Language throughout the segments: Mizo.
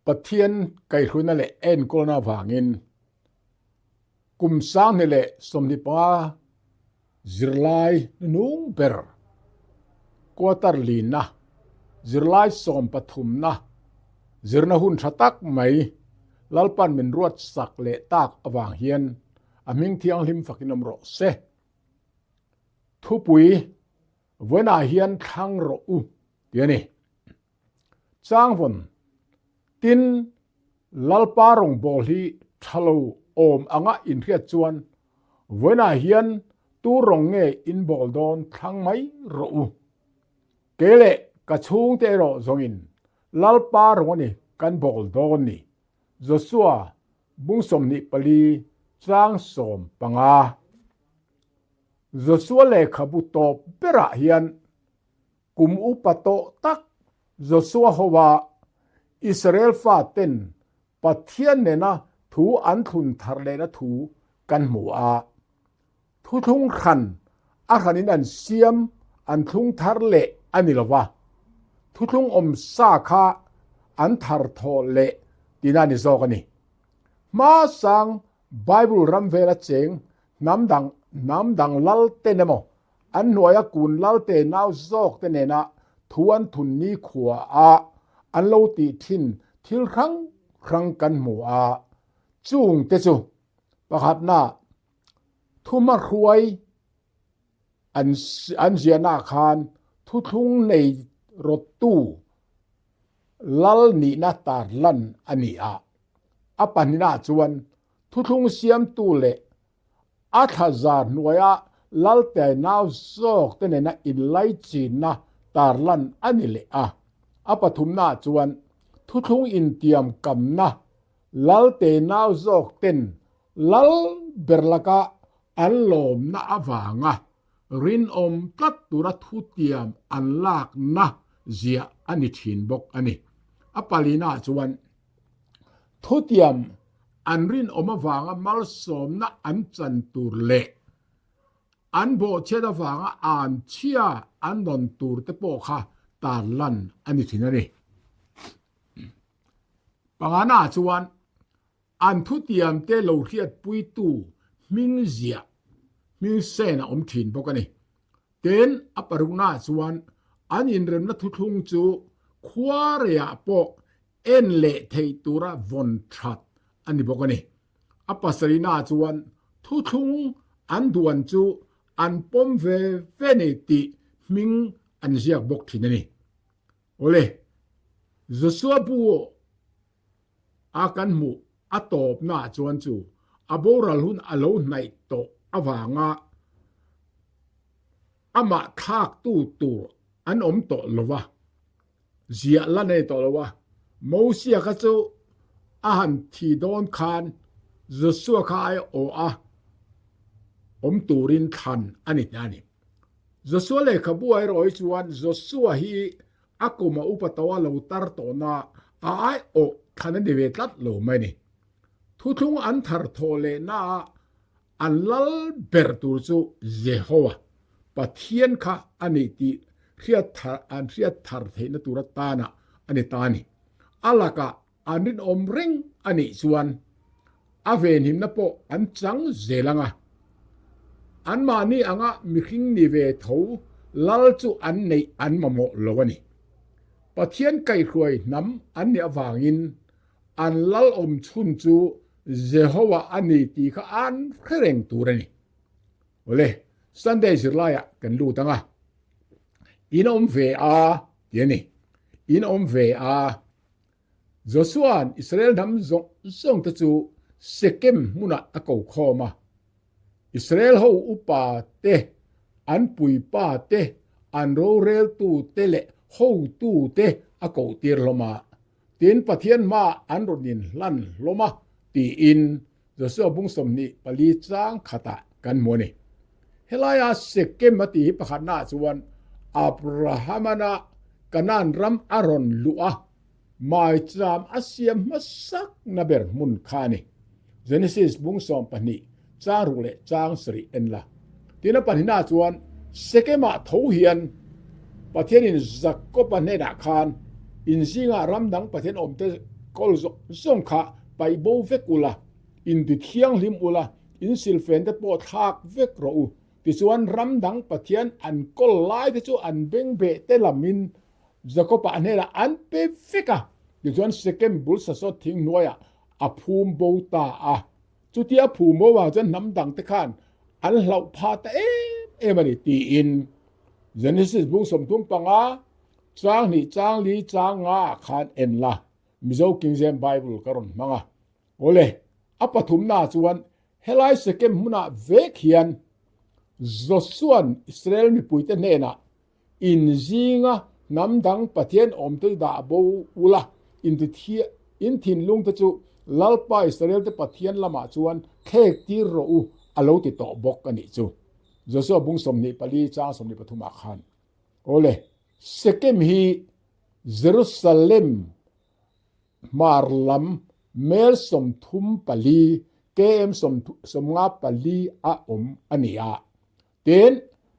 Pathian kaihhruina leh enkawlna avangin kum 2025 zirlai hnunung ber quarter linna zirlai sawmpathumna zirna hun tha tak mai Lalpan min ruat sak leh tak avang hian a hming thianghlim fakin awm rawh se. Thupui vawiinah hian thlang rawh u tih a ni. Changvawn, Tin, Lalpa rawngbâwl hi ṭha lo awm anga inhriat chuan vawiinah hian tu rawng nge in bâwl dawn thlang mai rawh u. Kei leh ka chhungte erawh zawngin Lalpa rawng a ni kan bâwl dawn ni. Josua bung 24 chang 15. Josua lehkhabu tawp berah hian Kum upa tawh tak Josua hova Israel faten Pathian nena thu an thlun thar lehna thu kan hmu a. Thuthlung hran a hranin an siam an thlung thar leh a ni lo va, thuthlung awm sa kha an thar thawh leh tihna a ni zawk a ni. Hmasang Bible ram vela cheng hnam dang hnam dang lal ten emaw An hnuaia kun lalte nau zawk te nena thu an thun nikhua a an lo tih thin thil hrang hrang kan hmu a, chung te chu pakhatna thuma hruai an an ziahna khan thuthlung nei rawttu lal nihna tarlan a ni a, a pahnihna chuan thuthlung siamtu leh A thla zar hnuaia Laltai nau zawk te nena inlaichinna tarlan a ni leh a. A pathumnaah chuan thuthlung intiam kamna Lalte nau zawk ten Lal ber laka an lawmna avanga rinawm tlat tura thutiam an lakna ziah a ni thin bawk a ni. A palinaah chuan Thutiam an rinawm avanga malsawmna an chan tur leh an bawhchhiat avanga an chhia an rawn tur te pawh kha tarlan a ni thin a ni. Pangana chuan an thutiam te lo hriatpuitu hming ziah hming sen a awm thin bawk a ni. Tin, a paruknaah chuan an inremna thuthlung chu khuareiah pawh en leh theih tura vawn that a ni bawk a ni. A pasarihnaah chuan thuthlung an duan chu an pawm ve ve nei tih hming an ziak bawk thin a ni. Awle, Joshua bu a kan hmuh a tawpnaah chuan chu a boral hun a lo hnaih tawh avanga amah thlaktu tur an awm tawh lo va, ziah la nei tawh lo va. Mosia kha chu a han thi dawn khan Joshua kha ai awh a awm turin thlan a ni ta a ni. Joshua lehkhabu a erawh hi chuan Joshua hi A kum a upa tawh a lo tar tawh na a ai awh thlan a ni ve tlat lo mai ni. Thuthlung an thar thawh leh na ah an lal ber tur chu Jehowa, Pathian kha a ni tih hriat thar an hriat thar theihna tur atana a ni ta a ni. A lakah an rinawm reng a nih chuan a venhimna pawh an chang zel ang a. Anmahni anga mihring ni ve tho lal chu an neih an mamawh lo a ni. Pathian kaihhruai hnam an nih avangin an lal awm chhun chu Jehovah a ni tih kha an hre reng tur a ni. Awle, Sunday zirlaiah kan lut ang a. In awm ve a ti a ni. In awm ve a. Josua'n Israel hnam zawng zawngte chu Sekem hmunah a ko khawm a. Israel ho upa te, an puipa te, an roreltu te leh hotu te a kohtir hlawm a. Tin, Pathian hmaah an rawn inhlan hlawm a, tiin Josua bung 24 chang khatah kan hmu a ni. Helaia Sekem a tih hi pakhatnaah chuan Abrahamana Kanaan ram a rawn luh a, maicham a siam hmasakna ber hmun kha a ni. Genesis bung 12 chang ruk leh chang sarih en la. Tin a pahnihnaah chuan Sekemah tho hian Pathianin Jakoba hnenah khan in zingah ram dang Pathian awmte. kawl zawng zawng kha paih bo vek ula, inti thianghlim ula, in silfen te pawh thlak vek rawh u. Tichuan ram dang Pathian an kawl lai te chu an bengbeh te lamin Jakob-a hnenah an pe vek a. Tichuan Sekem bul sasawt thing hnuaiah a phum bo ta a. Chutia phum bo vang chuan hnam dang te khan an hlauh phah ta em em a ni tiin Genesis bung 35 chang hnih chang li chang nga ah khan en la Mizo King James Bible ka rawn hmang a. Awle, a pathumna chuan helai Sekem hmunah vek hian Josua'n Israel mipuite hnenah In zinga hnam dang Pathian awmte chu dah bo ula, in thinlungte chu Lalpa Israelte Pathian lamah chuan thlek tir rawh u a lo ti tawh bawk a nih chu. Josua bung 24 chang 23 ah khan. Awle, Sekem hi Jerusalem hmar lam mel 34, KM 54 a awm a ni a. Tin,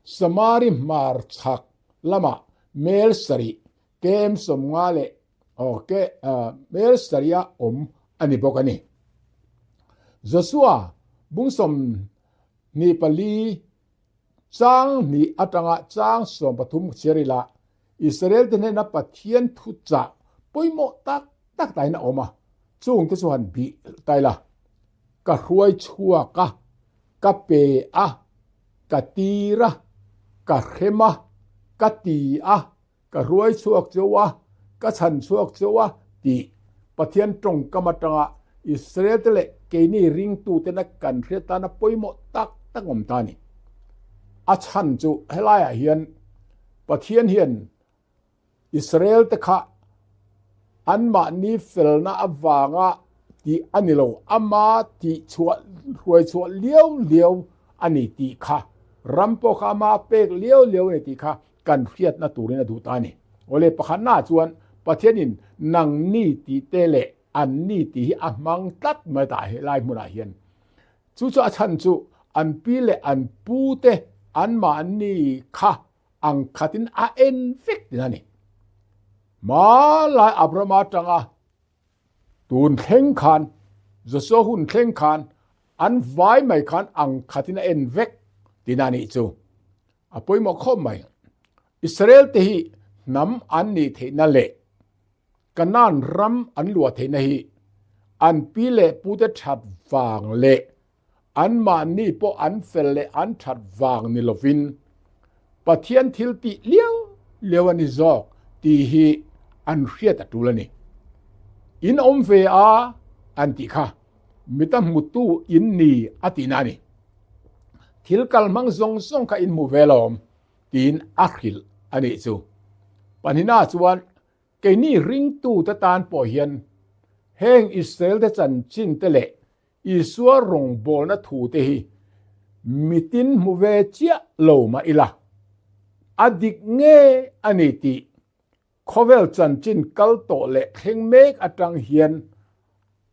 Samari hmar chhak lamah mel sarih, KM 50 leh aw ke mel sarih a awm a ni bawk a ni. Josua bung 24 chang hnih atanga chang 13 chhiar ila Israel te hnena Pathian thuchah pawimawh tak tak tain a awm a, chungte chu han bih ta ila, Ka hruai chhuak a, ka pe a, ka tir a, ka hrem a, ka ti a, ka hruai chhuak cheu a, ka chhan chhuak cheu a tih Pathian tawngkam atanga Israel te leh keini ringtutena kan hriat tana pawimawh tak tak awm ta a ni. A chhan chu helaiah hian Pathian hian Israel te kha anmahni felna avanga tih a ni lo, ama tih chhuah hruai chhuah liau liau a ni tih kha, ram pawh kha ama pek liau liau a ni tih kha kan hriatna turin a duh ta a ni. Awle pakhatnaah chuan Pathianin nangni tih te leh anni tih hi a hmang tlat mai ta helai hmunah hian. Chu chu a chhan chu an pi leh an pu te anmahni kha ang khatin a en vek tin a ni. Hmanlai Abrahama atanga tun thleng khan, Joshua hun thleng khan an vai mai khan ang khatin a en vek tin a nih chu. A pawimawh khawp mai. Israel te hi hnam an nih theihna leh Kanaan ram an luah theihna hi an pi leh pute that vang leh anmahni pawh an fel leh an that vang ni lovin Pathian thil tih liau liau a ni zawk tih hi an hriat a tul a ni. In awm ve a an tih kha mita hmutu in ni a tihna a ni. Thil kalhmang zawng zawng kha in hmu ve lawm tiin a hrilh a nih chu. Pahnihna chuan Keini ringtute tan pawh hian heng Israelte chanchinte leh Isua rawngbawlna thute hi mitin hmu ve chiah lo mah ila, a dik nge a ni tih khawvel chanchin kal tawh leh thleng mek atang hian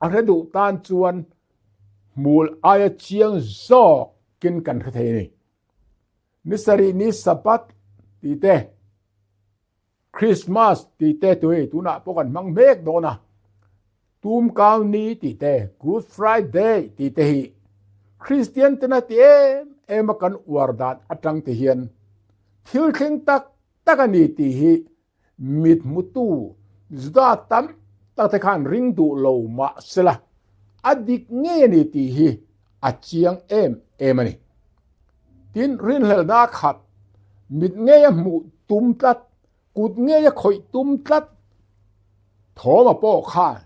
a hre duh tan chuan hmul aia chiang zawkin kan hre thei a ni. Ni sarih ni Sabbath tih te, Christmas tih te tu hei tunah pawh kan hmang mek dawn a, Tumkau ni tih te, Good Friday tih te hi Kristian tena ti em em a kan uar dan atang te hian thil thleng tak tak a ni tih hi mit hmutu Juda tam tak te khan ring duh lo mah sela a dik ngei a ni tih hi a chiang em em a ni. Tin, rinhlelhna khat mit ngeia hmuh tum tlat, kut ngeia khawih tum tlat thawma pawh khan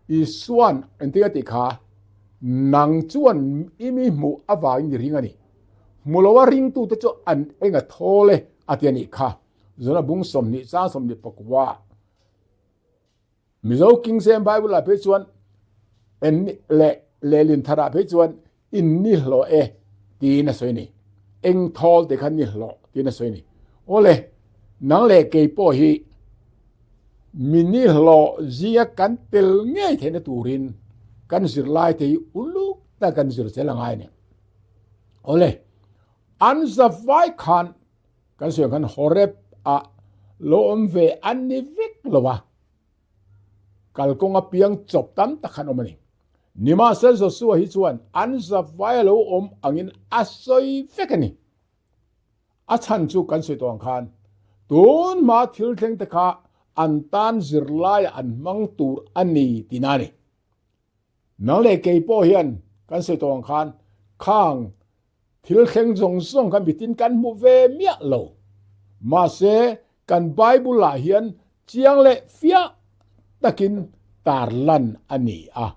Isua'n engtin a tih kha, Nang chuan i mi hmuh avangin i ring a ni. Hmu loa ringtute chu an eng a thawl e, a ti a nih kha. Zona bung 20 chang 24. Mizo King James Bible ah phei chuan en leh lehlin thar ah phei chuan in ni hlawh e tiin a sawi a ni. Eng thawl te kha ni hlawh tiin a sawi a ni. Awle, nang leh kei pawh hi mi ni hlawh zinga kan tel ngei theihna turin kan zirlai te hi uluk tak kan zir zel a ngai a ni. Awle, an zavai khan Kan sawi ang khan Horeb ah lo awm ve an ni vek lo a. Kalkawnga piang chawp tam tak khan awm a ni. Nimahsela Josua hi chuan an zavai a lo awm angin a sawi vek a ni. A chhan chu kan sawi tawh ang khan tun hma thil thleng te kha an tan zirlaiah an hmang tur a ni tihna a ni. Nang leh kei pawh hian kan sawi tawh ang khan khang thil thleng zawng zawng kha mitin kan hmu ve miah lo. Mahse, kan Bible ah hian chiang leh fiah takin tarlan a ni a.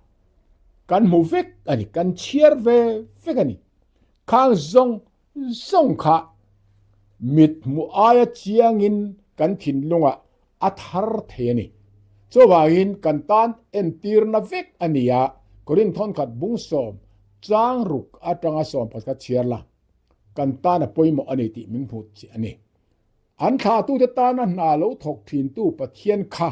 Kan hmu vek a ni, kan chhiar ve vek a ni. Khang zawng zawng kha mit hmuh aia chiangin kan thinlungah a thar thei a ni. Chuvangin kan tan entirna vek a ni a, Korinth thawnkhat bungsawm chang ruk atanga sawmphat kha chhiar la, kan tan a pawimawh a ni tih min hmuh chiah a ni. An thlahtute tana hna lo thawk thintu Pathian kha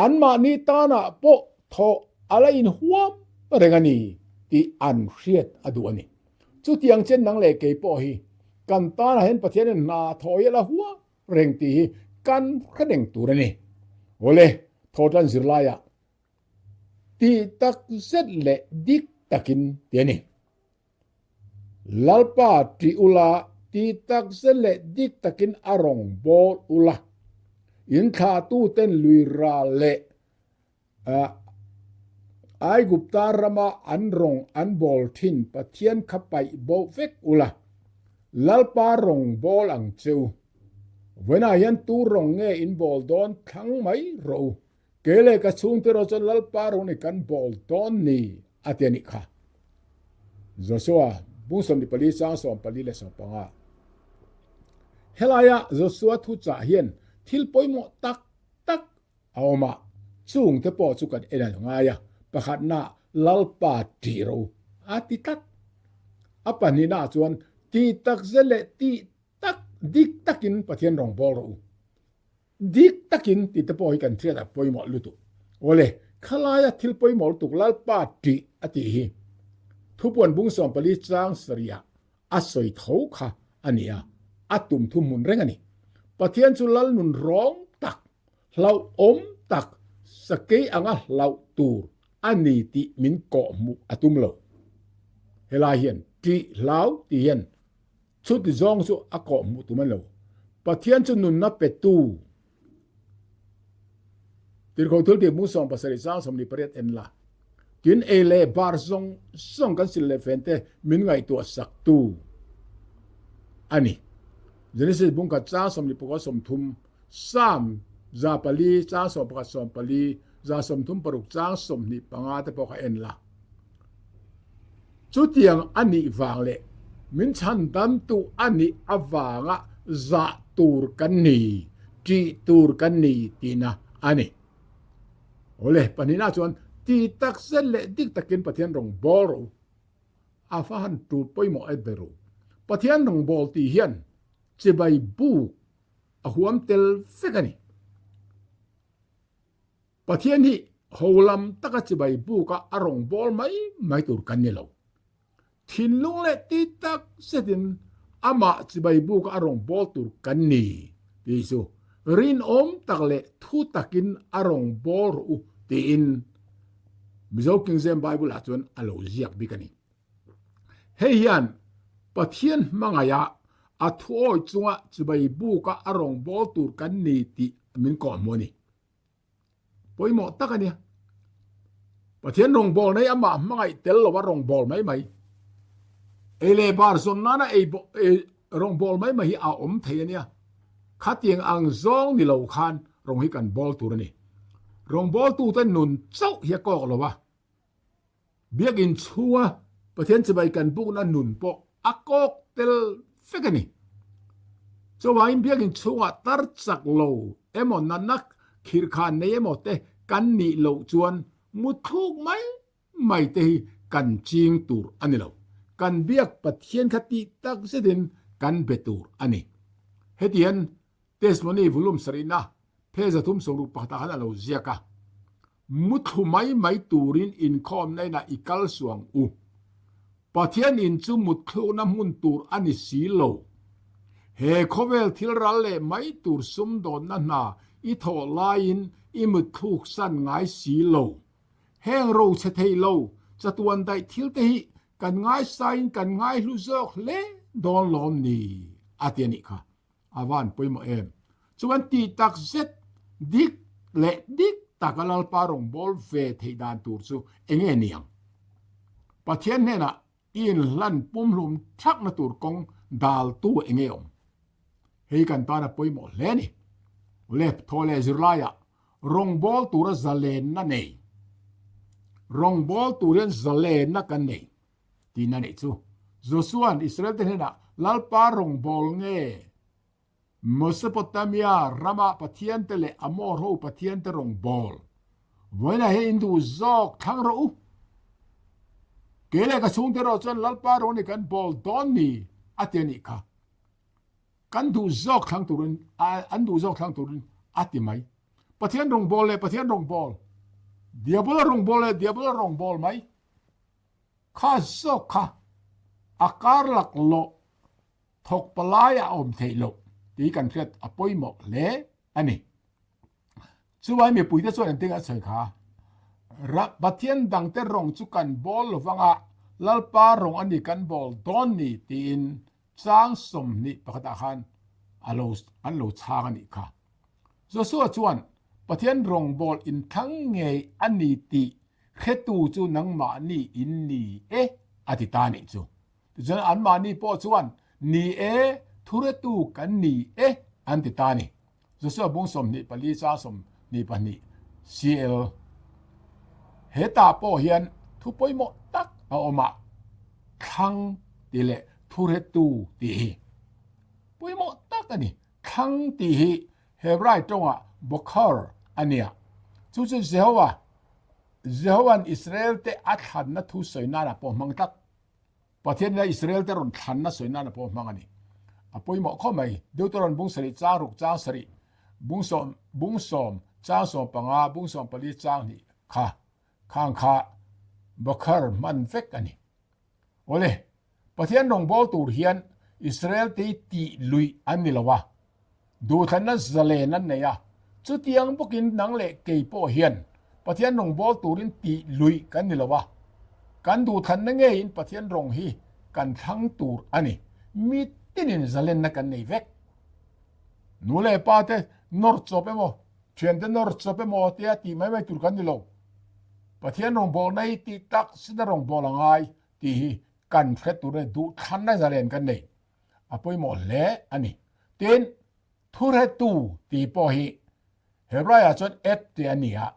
anmahni tanah pawh thawh a la inhuam reng a ni tih an hriat a duh a ni. Chutiang chen nang leh kei pawh hi kan tanah hian Pathianin hna thawh hi a la huam reng tih hi kan hre reng tur a ni. Awle, thawhtan zirlaiah tih tak zet leh dik takin ti a ni. Lalpa tih ula tih tak zet leh dik takin a rawn bawl ula, in thlahtuten lui ral leh Aigupta rama an rawng an bawl thin Pathian kha paih bo vek ula, Lalpa rawng bawl ang che u. Vawiinah hian tu rawng nge in bawl dawn thlang mai rawh u. Kei leh ka chhungte erawh chuan Lalpa rawng ni kan bawl dawn ni a ti a nih kha. Joshua bung 24 chang 14 leh 15. Helaia Joshua thuchah hian thil pawimawh tak tak A awm a, chungte pawh chu kan en a ngai a, pakhatna Lalpa tih ro a ti tlat. A pahnihnaah chuan tih tak zel leh tih tak dik takin Pathian rawn bawl rawh u. Dik takin tih te pawh hi kan hriat a pawimawh lutuk. Awle, khalaia thil pawimawh lutuk Lalpa tih a tih hi Thupuan bung 14 chang sarihah a sawi tho kha a ni a, a tum thu hmun reng a ni. Pathian chu lal nun rawng tak, hlauhawm tak, sakei anga hlauh tur a ni tih min kawhhmuh a tum lo. Helai hian ṭih hlau tih hian chuti zawng chu a kawhhmuh tum a ni lo. Pathian chu nunna petu Tirhkoh thil tih hmung 77 chang 28 en la. Tin ei leh bar zawng zawng kan sil leh fen te min ngaihtuah sak tu a ni. Genesis bung khat chang 21 30, Psalm 4 chang 11 14, 36 chang 25 te pawh kha en la. Chutiang a nih vang leh min chhandamtu a nih avanga zah tur kan ni, ṭih tur kan ni tihna a ni. Awle, pahnihna chuan ti tak zet leh dik takin Pathian rawn bawl rawh u. A fa han ṭul pawimawh et ber u. Pathian rawn bawl tih hian chibai buk a huam tel vek a ni. Pathian hi ho lam taka chibai buka a rawn bawl mai mai tur kan ni lo. Thinlung leh ti tak zetin amah chibai buka a rawn bawl tur kan ni tih chu rinawm tak leh thu takin a rawn bawl rawh u tiin Mizo King James Bible ah chuan a lo ziak bik a ni. Hei hian Pathian hmangaiha a thuawi chunga chibai buka a rawn bawl tur kan ni tih min kawhhmuh a ni. Pawimawh tak a nia. Pathian rawngbawlna hi amah hmangaih tel lova rawngbâwl mai mai. Ei leh bar zawn nana ei rawngbâwl mai mai hi a awm thei a nia. Khatiang ang zawng ni lo khan rawng hi kan bâwl tur a ni. Rawngbâwltute nun chauh hi a kawk lo a. Biakinn chhunga Pathian chibai kan bukna nun pawh a kawk tel vek a ni. Chuvangin biakinn chhungah tar chak lo emaw natna khirhkhan nei emaw te kan nih loh chuan muthluk mai mai te hi kan ching tur a ni lo. Kan biak Pathian kha tih tak zetin kan be tur a ni. Heti hian Testimony Volume sarihna phe 361 ah khan a lo ziak a. Muthlu mai mai turin inkhawmna inah i kal suang u. Pathian in chu mutthlukna hmun tur a ni si lo. He khawvel thil ral leh mai tur sumdawnna hna i thawh laiin i mutthluk san ngai si lo. Heng ro chhe thei lo, chatuan daih thil te hi kan ngaisaiin kan ngaihlu zawk hle dawn lawm ni? a ti a nih kha. A van pawimawh em? Chuan tih tak zet dik leh dik taka Lalpa rawngbâwl ve theih dan tur chu eng nge ni ang? Pathian hnenah i inhlan pumhlum thakna tur kawng daltu eng nge awm? Hei kan tana pawimawh hle a ni. Lep thaw leh zirlaiah rawngbâwl tura zalenna nei. Rawngbâwl tur hian zalenna kan nei. Tihna nih chu. Josua'n Israelte hnenah, Lalpa rawngbâwl nge? Mesopotamia rama pathiante leh Amor ho pathiante rawngbâwl. Vawiinah hian in duh zawk thlang rawh u. Kei leh ka chhungte erawh chuan Lalpa rawng ni kan bâwl dawn ni, a ti a nih kha. Kan duh zawk thlang turin, an duh zawk thlang turin a ti mai. Pathian rawngbâwl leh Pathian rawngbâwl, Diabola rawngbâwl leh Diabola rawngbâwl mai. Kha zawk kha a kar laklawh thawk palai a awm theih loh tih kan hriat a pawimawh hle a ni. Chuvai mipuite chuan engtin an sawi kha? Pathian dangte rawng chu kan bawl lovang a, Lalpa rawng a ni kan bawl dawn ni tiin chang 20 pakhatah khan a lo an lo chhang a nih kha. Joshua chuan Pathian rawngbawl inthlang ngei a ni tih hretu chu nangmahni in ni e a ti ta nih chu. Tichuan anmahni pawh chuan ni e, thuretu kan ni e an ti ta a ni. Joshua bung 24 chang 22 CL Hetah pawh hian thu pawimawh tak a awm a, thlang tih leh thuretu tih hi pawimawh tak a ni. Thlang tih hi Hebrai tawngah Bokhor a nia. Chu chu Jehovah, Jehova'n Israelte a thlanna thu sawi nanah pawh hmang tlat. Pathianina Israelte rawn thlanna sawi nanah pawh hmang a ni. A pawimawh khawp mai. Deuteron bung sarih chang ruk chang sarih, bung sawm, bung sawm chang sawm panga, bung sawm pali chang hnih kha, khang kha Bokhor hman vek a ni. Awle, Pathian rawngbâwl tûr hian Israelte hi tih luih an ni lo a, duhthlanna zalen an nei a. Chutiang bawkin nang leh kei pawh hian Pathian rawngbâwl tûrin tih luih kan ni lo a, kan duhthlanna ngeiin Pathian rawng hi kan thlang tûr a ni. Mi tinin zalenna kan nei vek. Nu leh pa te nawr chawp emaw, thiante nawr chawp emaw tia tih mai mai tûr kan ni lo. Pathian rawngbâwlna hi tih tak zeta rawngbâwl a ngai. tih hi kan hre tur a ni, duhthlanna zalen kan nei a pawimawh hle a ni. Tin, thuretu tih pawh hi Hebraiah chuan et tih a ni a,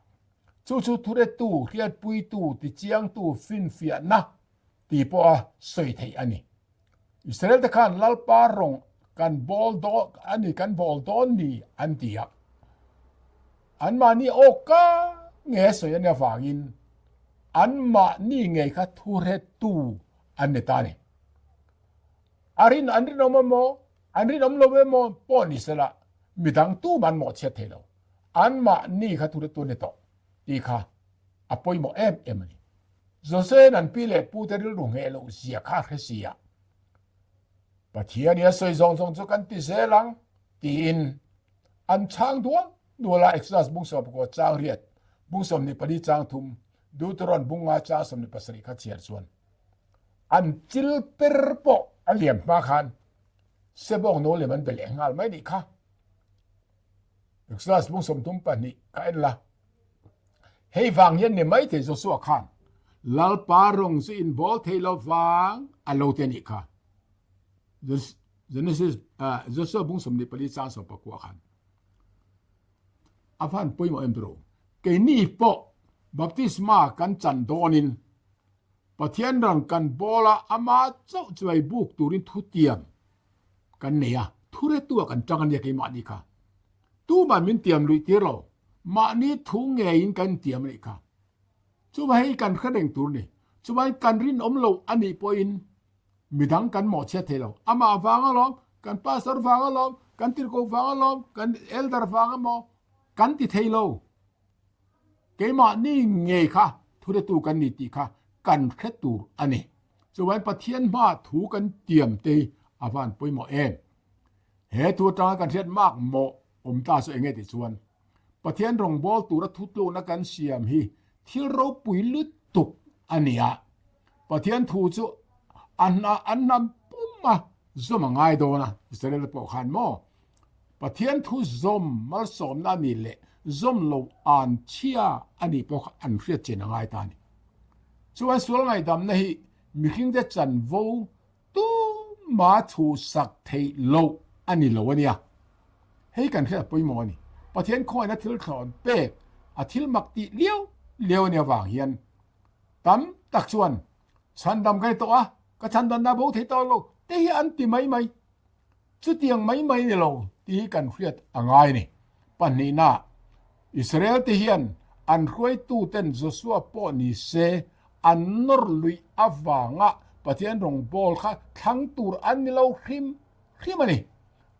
chu chu thuretu, hriatpuitu, tichiangtu, finfiahna tih pawha sawi theih a ni. Israel te khan Lalpa rawng kan bawl dawn a ni, kan bawl dawn ni an ti a. Anmahni awka nge sawi a nih avangin anmahni ngei kha thuhretu an ni ta a ni. A rin an rinawm emaw, an rinawm lo emaw pawh ni sela midang tumah an mawhchhiat thei lo. Anmahni kha thuhretu an ni tawh tih kha a pawimawh em em a ni. Jose'n an pi leh pute rilru ngheh loh zia kha a hre si a, Pathian i a sawi zawng zawng chu kan ti zel ang tiin an chhang dual dual a, Exodus bung 14 chang riat, bung 24 chang thum, Deuteron bung nga chang 27 kha chhiar chuan an chil per pawh a liam hma khan sebawng no lem an be leh nghal mai nih kha. Exodus bung 32 kha en la. Hei vang hian ni maithei Joshua khan Lalpa rawng chu in bawl thei lo vang a lo ti a nih kha. Genesis Joshua bung 24 chang 19 khan a van pawimawh em tiro. Keini pawh baptisma kan chan dawnin Pathian rawng kan bawl a ama chauh chuai buk turin thutiam kan nei a, thuretu ah kan tang a nia keimahni kha. Tumah min tiam luih tir lo, mahni thu ngeiin kan intiam a nih kha. Chuvang hei kan hre reng tur a ni. Chuvangin kan rinawm lo a nih pawhin midang kan mawhchhiat thei lo. Amah vang alawm, kan pastor vang alawm, kan tirhkoh vang alawm, kan elder vang emaw kan ti thei lo. Keimahni ngei kha thuretu kan ni tih kha kan hre tur a ni. Chuvangin Pathian hmaah thu kan tiam te hi a van pawimawh em? He thu atanga kan hriat mak mawh awm ta chu enge tih chuan. Pathian rawngbâwl tura thutlukna kan siam hi thil ropui lutuk a ni a. Pathian thu chu a hna an hnam pum a zawm a ngai dawn a, Israel pawh khan maw? Pathian thu zawm malsawmna a nih leh zawm lo an chhia a nih pawh kha an hriat chin a ngai ta a ni. Chuan sual ngaihdamna hi mihringte chanvo Tuma chhuhsak theih loh a ni lo a nia. Hei kan hriat pawimawh a ni. Pathian khawngaihna thil thlawn pek a thil mak tih liau liau a nih avang hian tam tak chuan chhandam ka ni tawh a, ka chhandanna bo thei tawh lo te hi an ti mai mai. Chutiang mai mai ni lo tih hi kan hriat a ngai a ni. Pahnihna, Israel te hian an hruaituten Joshua pawh ni se an nawr luih avanga Pathian rawngbawl kha thlang tur an ni lo hrim hrim a ni.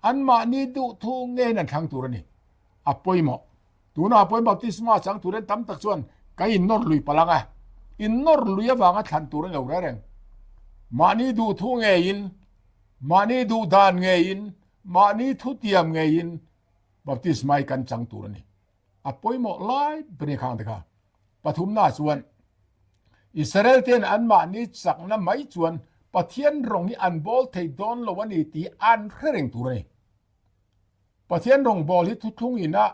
Anmahni duhthu ngeiin an thlang tur a ni. A pawimawh. Tunah pawhin baptisma chang turin tam tak chuan kan innawr lui palh ang a, innawr lui avanga thlan tur a ni lo reng reng. Mahni duhthu ngeiin Mahni duh dan ngeiin, mahni thutiam ngeiin baptisma hi kan chang tur a ni. A pawimawh lai ber ni khang te kha. Pathumna chuan Israel ten anmahni chakna mai chuan Pathian rawng hi an bawl thei dawn lo a ni tih an hre reng tur a ni. Pathian rawngbawl hi thuthlung ina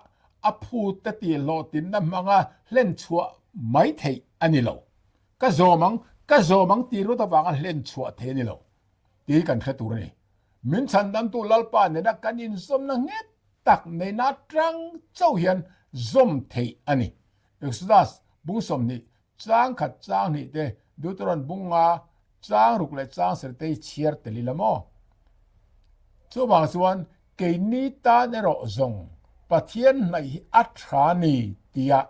a phute tih hlawhtinna hmanga hlen chhuah mai theih a ni lo. Ka zawm ang, ka zawm ang tih rawt avanga hlen chhuah theih a ni lo. Tih kan hre tur a ni. Min chhandamtu Lalpa nena kan inzawmna nghet tak neihna atang chauh hian zawm theih a ni. Exodus bung 20, chang khat chang hnih te, Deuteron bung nga, chang ruk leh chang ser te hi chhiar tel ila maw? Chuvang chuan keini tan erawh zawng Pathian hnaih hi a tha ni tia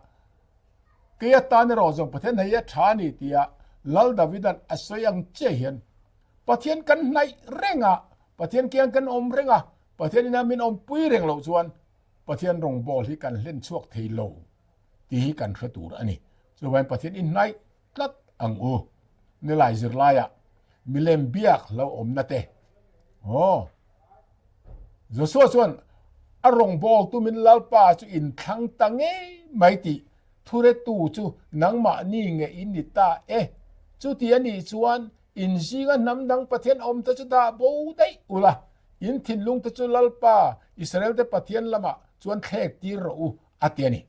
Kei atan erawh zawng Pathian hei a tha a ni tia Lal Davida'n a sawi ang chiah hian Pathian kan hnaih reng a, Pathian kiang kan awm reng a, Pathian ina min awmpui reng loh chuan Pathian rawngbawl hi kan hlen chhuak thei lo tih hi kan hre tur a ni. Chuvangin Pathian i hnaih tlat ang u. Nilai zirlaiah milem biak hlauhawmna te. Aw. Joshua chuan a rawngbâwl tumin Lalpa chu inthlang ta ngei mai tih thuretu chu nangmahni nge in ni ta e. Chuti a nih chuan in zinga hnam dang Pathian awmte chu dah bo daih ula, in thinlungte chu Lalpa, Israelte Pathian lamah chuan thlek tir rawh u, a ti a ni.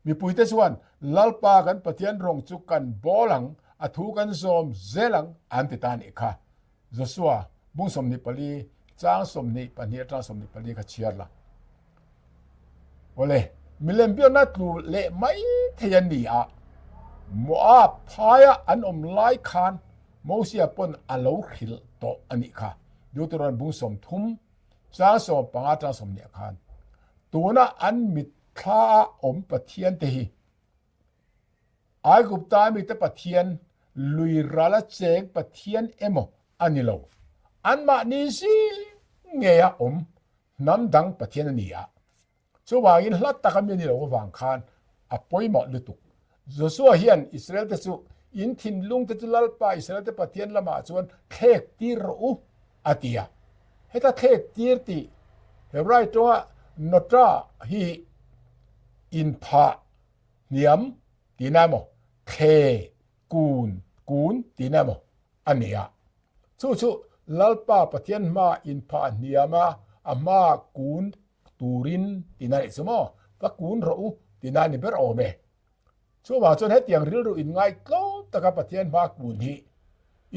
Mipuite chuan, Lalpa kan Pathian rawng chu kan bawl ang, a thu kan zawm zel ang, an ti ta a nih kha. Joshua, bung 24, chang 22 atang 24 kha chhiar la. Awle, milem biakna tlu leh mai thei an ni a, Moab phaia an awm lai khan Mosia pawn a lo hrilh tawh a nih kha. Deuteronomy bung 30, chang 15 atang 20 khan. Tuna an mit Thla a awm Pathian te hi Aigupta mite Pathian, lui rala cheng Pathian emaw a ni lo. Anmahni zing ngeia awm hnam dang Pathian a ni a. Chuvangin hla taka mi a ni lo avang khan a pawimawh lutuk. Joshua hian Israel te chu in thinlung te chu Lalpa Israel te Pathian lamah chuan thlek tir rawh u a ti a. Heta thlek tir tih Hebrai tawnga nota hi inphah hniam tihna emaw, thle, kun, kun tihna emaw a ni a. Chu chu Lalpa Pathian hmaa inphah hniama a hmaa kun turin tihna nih chu maw? Va kun rawh u tihna a ni ber awm e. Chuvang chuan hetiang rilru inngaihtlawm taka Pathian hma kun hi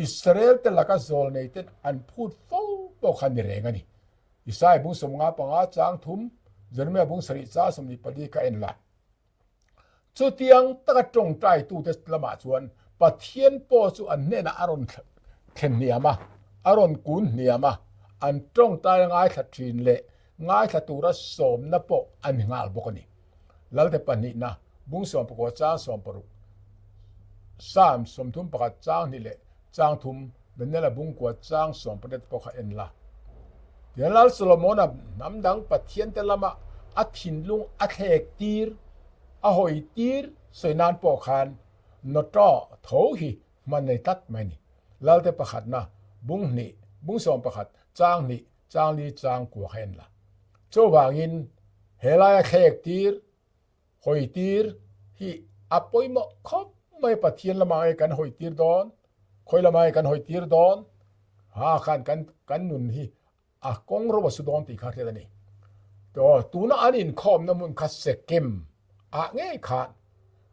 Israel te laka zawlnei ten an phut fo pawh kha ni reng a ni. Isaiah bung 55 chang thum, Jeremiah bung sarih chang 24 kha en la. Chutiang taka tawngtaitute lamah chuan Pathian pawh chu an hnenah a rawn thlen hniam a, a rawn kun hniam a, an tawngtai a ngaithla thin leh ngaithla tura sawmna pawh a ni nghal bawk a ni. Lalte pahnihna, bung 19 chang 60, Psalm 31 chang hnih leh chang thum, Daniela bung kua chang 18 pawh kha en la. Tihian Lal Solomona hnam dang Pathiante lama a thinlung a thlek tir, a hawi tir sawi nan pawh khan Nota tho hi hman nei tlat mai a ni. Lalte pakhatna, bung hnih, bung 11, chang hnih, chang li chang kua kha en la. Chuvangin he laia thlek tir. Hawitir hi a pawimawh khawp mai Pathian lamah nge kan hawitir dawn, khawi lamah nge kan hawitir dawn, ha khan kan kan nun hi a kawng ro a su dawn tih kha hriat a ni. Tawh tuna an inkhawmna hmun kha Sekem ah ngei khan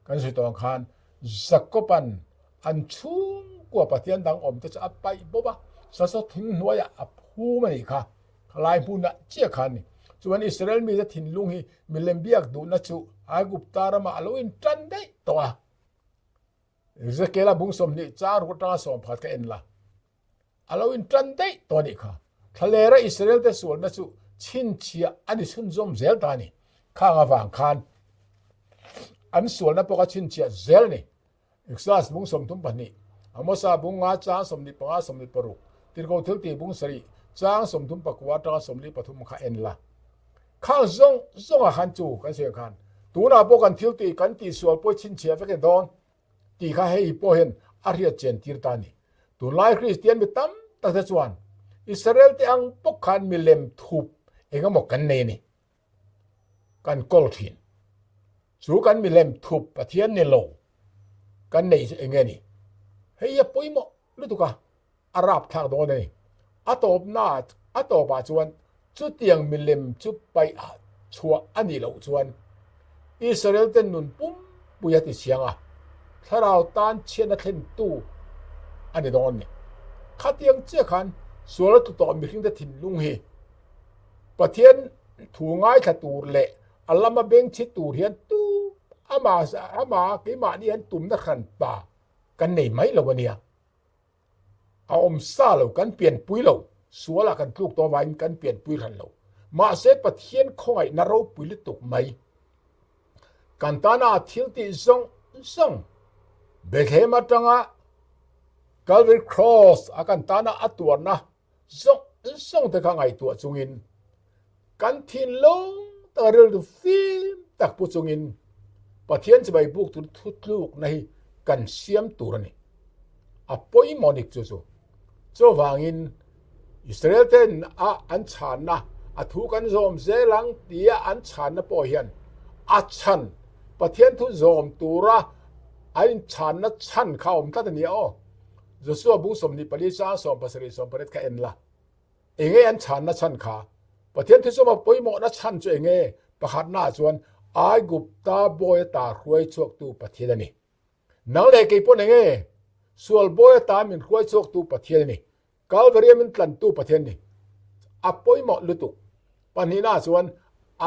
kan sawi tawh ang khan Jakoban an chhungkua Pathian dang awm te chu a paih bawp a, sasaw thing hnuaiah a phum a nih kha. Khalai hmunah chiah khan ni. Chuan Israel mite thinlung hi milem biak duhna chu Aigupta ramah a lo intan daih tawh a. Ezekiela bung 20 chang ruk atanga 11 ka en la. A lo intan daih tawh a nih kha. Thlalera Israel te sualna chu chhinchhiah a ni chhunzawm zel ta a ni. Khang avang khan an sualna pawh kha chhinchhiah zel a ni. Exodus bung 32, Amosa bung nga chang 25 26, Tirhkoh thiltih bung sarih chang 39 atanga 43 kha en la. Khang zawng zawngah khan chu kan sawi ang khan tunah pawh kan thiltih kan tihsual pawh chhinchhiah vek e dawn tih kha hei pawh hian a hriat chian tir ta a ni. Tunlai Kristian mi tam tak te chuan Israel te ang bawk khan milem thup engemaw kan nei a ni. Kan kawl thin. Chu kan milem thup Pathian ni lo kan neih chu enge ni? Hei a pawimawh lutuk a, a rapthlak dawn a ni. A tawpna a tawpah chuan chutiang milem chu paih chhuah a nih loh chuan Israel te nun pumpui a ti chiang a, thlarau tan chhiatna thlentu a ni dawn a ni. Khatiang chiah khan sual a tlu tawh mihringte thinlung hi Pathian thu ngaithla tur leh a lama bengchhi tur hian tu ama ama keimahni hian tumna hran pa kan nei mai lo a nia. A awm sa lo, kan pianpui lo, sualah kan tluk tawh avangin kan pianpui hran lo. Mahse Pathian khawngaihna ropui lutuk mai kan tana a thil tih zawng zawng Bethlehem atanga Calvary Cross a kan tana a tuarna Zawng zawng te kha ngaihtuah chungin kan thinlung taka rilru fim tak pu chungin Pathian chibai buk tur thutlukna hi kan siam tur a ni. A pawimawh nik chu chu. Chuvangin Israel ten a an chhanna a thu kan zawm zel ang tia an chhanna pawh hian a chhan Pathian thu zawm tura a inchhanna chhan kha a awm tlat a nia aw. Joshua bung 24 chang 17 18 kha en la. Enge an chhanna chhan kha? Pathian thusawma pawimawhna chhan chu enge? Pakhatnaah chuan Aigupta bawi ata hruai chhuaktu Pathian a ni. Nang leh kei pawn enge? Sual bawi ata min hruai chhuaktu Pathian a ni. Kalvaria min tlantu Pathian a ni. A pawimawh lutuk. Pahnihnaah chuan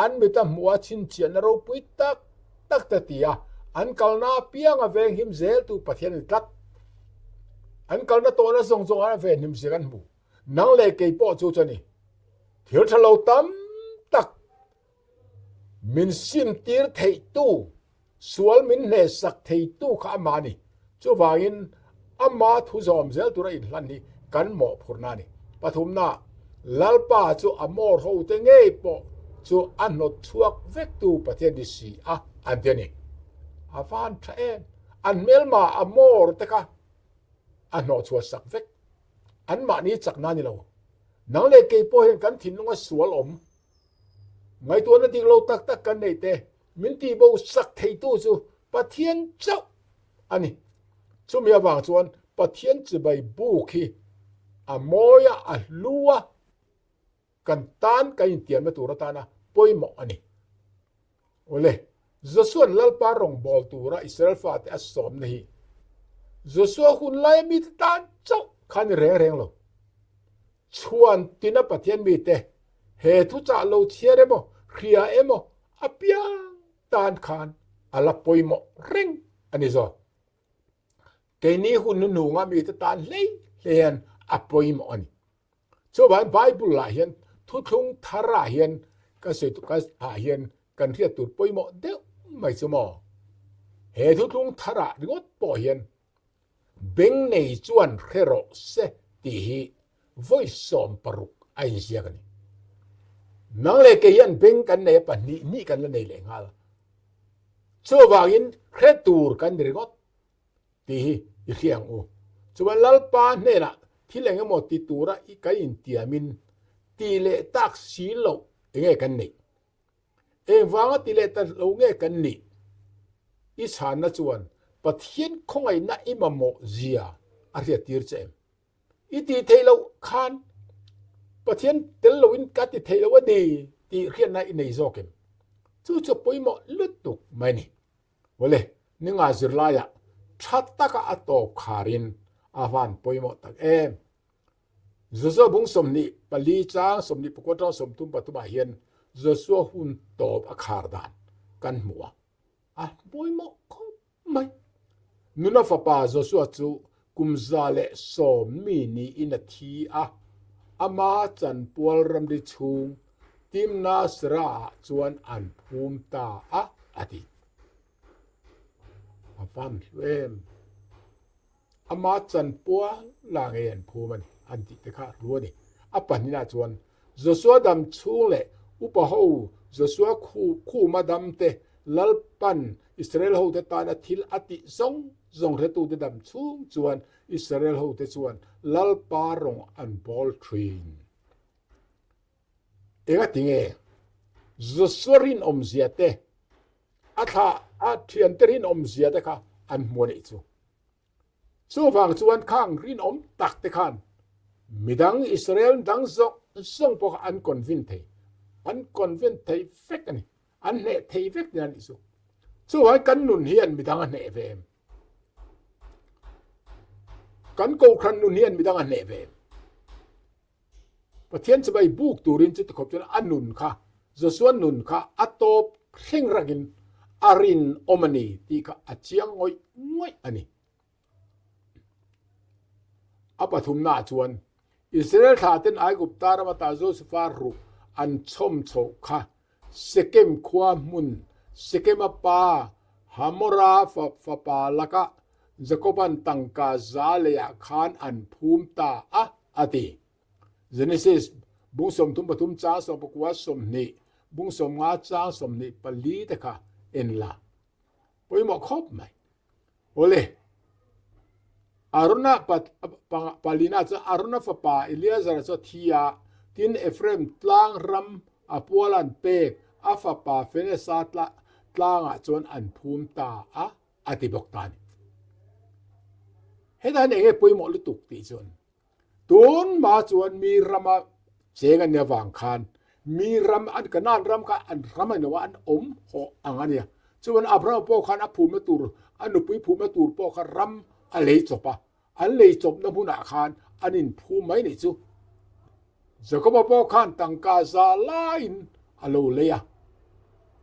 an mita hmuha chhinchhiahna ropui tak tak te ti a, an kalna apianga venghim zeltu Pathian a ni tlat. An kalna tawhna zawng zawngah a venhim zia kan hmu. Nang leh kei pawh chu chu a ni. Thil tha lo tam tak min simtir theihtu, sual min hnehsak theitu kha amah a ni. Chuvangin ama thu zawm zel tura inhlan hi kan mawhphurhna a ni. Pathumna, Lalpa chu a mawr hote ngei pawh chu a hnawt chhuak vektu Pathian ni si a, an ti a ni. A van tha em! An hmelma a mawr te kha a hnawh chhuah sak vek. Anmahni chakna a ni lo. Nang leh kei pawh hian kan thinlunga sual awm Ngaihtuahna dik lo tak tak kan neih te min tihbo sak theitu chu Pathian chauh a ni. Chumi avang chuan Pathian chibai buk hi a mawi a, a hlu a, kan tan kan intiamna tur atana pawimawh a ni. Awle, Josua'n Lalpa rawngbâwl tura Israel fate a sawmna hi Josua hun laia mite tan chauh kha a ni reng reng lo. Chhuan tina Pathian mite he thuchah lo chhiar emaw, hria emaw apiang tan khan a la pawimawh reng a ni zawk. Keini hun hnuhnunga mite tan hlei hlei hian a pawimawh a ni. Chuvangin Bible ah hian thuthlung thar ah hian ka sawi ka ah hian kan hriat tur pawimawh deuh mai chu maw? He thuthlung thar ah ringawt pawh hian beng nei chuan hre rawh se tih hi vawi 16 a inziak a ni. Nang leh kei hian beng kan nei a pahnih hnih kan la nei leh nghal. Chuvangin hre tur kan ni ringawt. Tih hi i hria ang u. Chuan Lalpa hnenah thil eng emaw ti tura i kan intiamin ti leh tak si loh enge kan neih? Engvanga ti leh ta lo nge kan nih? I chhanna chuan Pathian khawngaihna i mamawh zia a hriattir che em? I tih theih loh khan Pathian tel loin ka ti theih lo a ni tih hriatna i nei zawk em? Chu chu pawimawh lutuk mai a ni. Awle, ninga zirlaiah tha taka a tawp kharin a van pawimawh tak em? Joshua bung 24 chang 24 atanga 33 ah hian Joshua hun tawp a khar dan kan hmu a, a pawimawh khawp mai. Nuna fapa Joshua chu kum 110 mi niin a thi a, ama chanpual ramri chhung Timnah-Serah-ah chuan an phum ta a, a ti. A van hlu em? Ama chanpual la ngei an phum a ni, an tih te kha hlu a ni. A pahninah chuan Joshua dam chhung leh upa ho Joshua khuma dam te Lalpan Israel hote tana thil a tih zawng zawng hretute dam chhung chuan Israel hote chuan Lalpa rawng an bawl thin. Engatinge Joshua rinawmzia te a thlah a thiante rinawmzia te kha an hmu a nih chu. Chuvang chuan khang rinawm tak te khan midang Israel dang zawng zawng pawh kha an convince thei. An convince thei vek a ni. An hneh thei vek nia nih chu. Chuvangin kan nun hian midang a hneh ve em? Kan kohhran nun hian midang a hneh ve em? Pathian chibai buk turin chuti khawp chuan a nun kha, Joshua nun kha a tawp thleng rakin a rinawm a ni tih kha a chiang ngawih ngawih a ni. A pathumnaah chuan Israel thlaten Aigupta ram ata Josefa ruk an chhawm chhoh kha Sekem khua hmun Sekema pa Hamora fapa lakah Jakoban tangka za leiah khan an phum ta a, a ti. Genesis bung 33 chang 19 20 bung 50 chang 24 te kha en la. Pawimawh khawp mai. Awle, Arona palina chuan Arona fapa Eleazar chu a thi a, tin Ephraim tlang ram a pual an pek a fapa Phinehasa tlangah chuan an phum ta a, a ti bawk ta a ni. Hetah hian eng nge pawimawh lutuk tih chuan Tun hma chuan mi rama cheng an nih avang khan mi ram an Kanaan ram kha an ram a ni lo a, an awm hawh ang a nia. Chuan Abrahama pawh khan a phumna tur, a nupui phumna tur pawh kha ram a lei chawp a, an lei chawpna hmunah khan an inphum mai nih chu. Jakoba pawh khan tangka za laiin a lo lei a,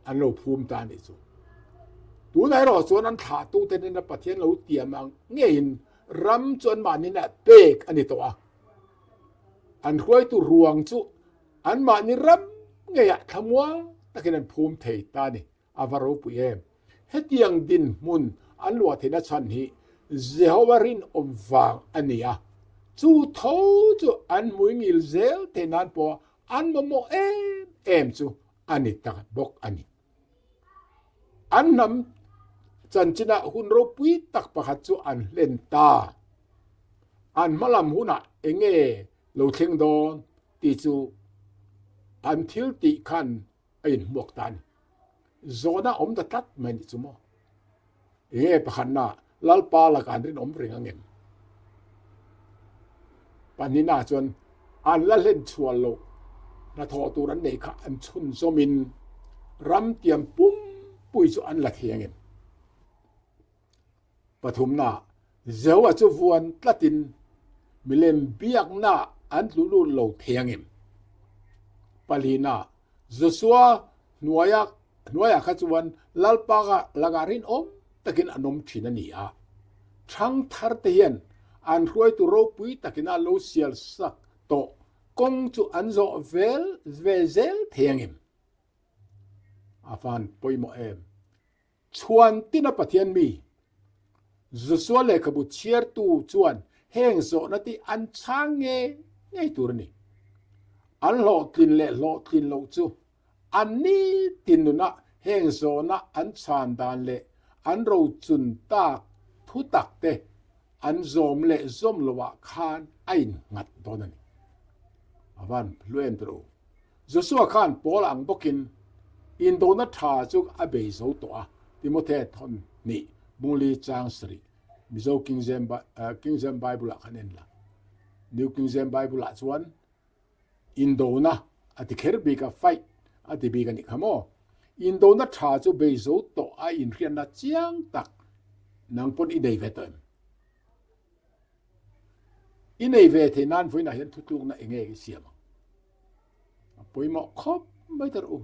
an lo phum ta a nih chu. Tunah erawh chuan an thlahtute nena Pathian lo tiam ang ngeiin Ram chu anmahni hnenah pek a ni tawh a, an hruaitu ruang chu anmahni ram ngeiah thlamuang takin an phum thei ta a ni. A va ropui em! Hetiang dinhmun an luah theihna chhan hi Jehova rinawm vang a ni a, chu tho chu an hmuingil zel theih nan pawh an mamawh em em chu a ni tak bawk a ni. An hnam chanchinah hun ropui tak pakhat chu an hlen ta. An hmalam hunah eng nge lo thleng dawn tih chu an thil tih khan a inhmuak ta a ni. Zawhna awm ta tlat mai nih chu maw? Eng nge pakhatna Lalpa lakah an rinawm reng angem? Pahnihna chuan an la hlen chhuah loh hnathawh tur an neih kha an chhunzawmin ram tiam pumpui chu an la thei angem? Pathumna, Jehovah chu vuan tlatin milem biakna an tlu lut lo thei angem? Palina, Joshua hnuaia Hnuaiah kha chuan Lalpa lakah rinawm takin an awm thin a ni a. Thangthar te hian an hruaitu ropui takin a lo sial sak tawh kawng chu an zawh vel ve zel thei angem? A van pawimawh em? Chhuan tina Pathian mi Joshua lehkhabu chhiartu chuan heng zawhna te an chhang ngei ngei tur a ni. An hlawhtlin leh hlawhtlin loh chu An nitin nunah heng zawhna an chhan dan leh an rochun tak thu tak te an zawm leh zawm loah khan a innghat dawn a ni. A van hlu em tawh lo. Joshua khan Paul ang bawkin indona tha chu a bei zo tawh a, Timothea thawn. Hnih bungli chang sarih Mizo King James King James Bible ah khan en la. New King James Bible ah chuan indona a ti kher bik a, fight a ti bik a nih kha maw? Indona tha chu bei zo tawh a inhriatna chiang tak nang pawn i nei ve tawh em? I nei ve theih nan vawiinah hian thutlukna eng nge i siam ang? A pawimawh khawp mai ta rawh u.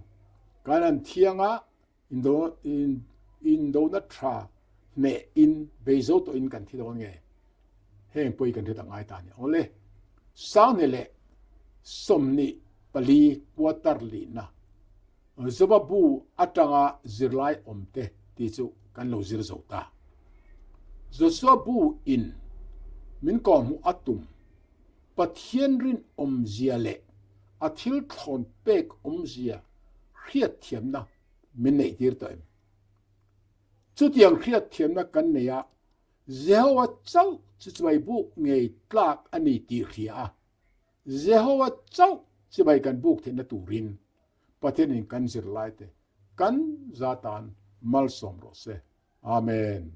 Kan han thiang a, Indona tha hneh in bei zo tawh in kan thi dawn nge? Heng pawh hi kan hriat a ngai ta a ni. Awle, Sanghnih leh 24 quarter lihna Joba bu atanga zirlai awmte tih chu kan lo zir zo ta. Joshua bu in min kawhhmuh a tum Pathian rinawmzia leh a thil thlawn pek awmzia hriatthiamna min neihtir tawh em? Chutiang hriatthiamna kan nei a, Jehovah chauh chu chibai buk ngei tlak a ni tih hria a, Jehovah chauh chibai kan buk theihna turin Pathianin kan zirlaite kan za tan malsawm rawh se. Amen.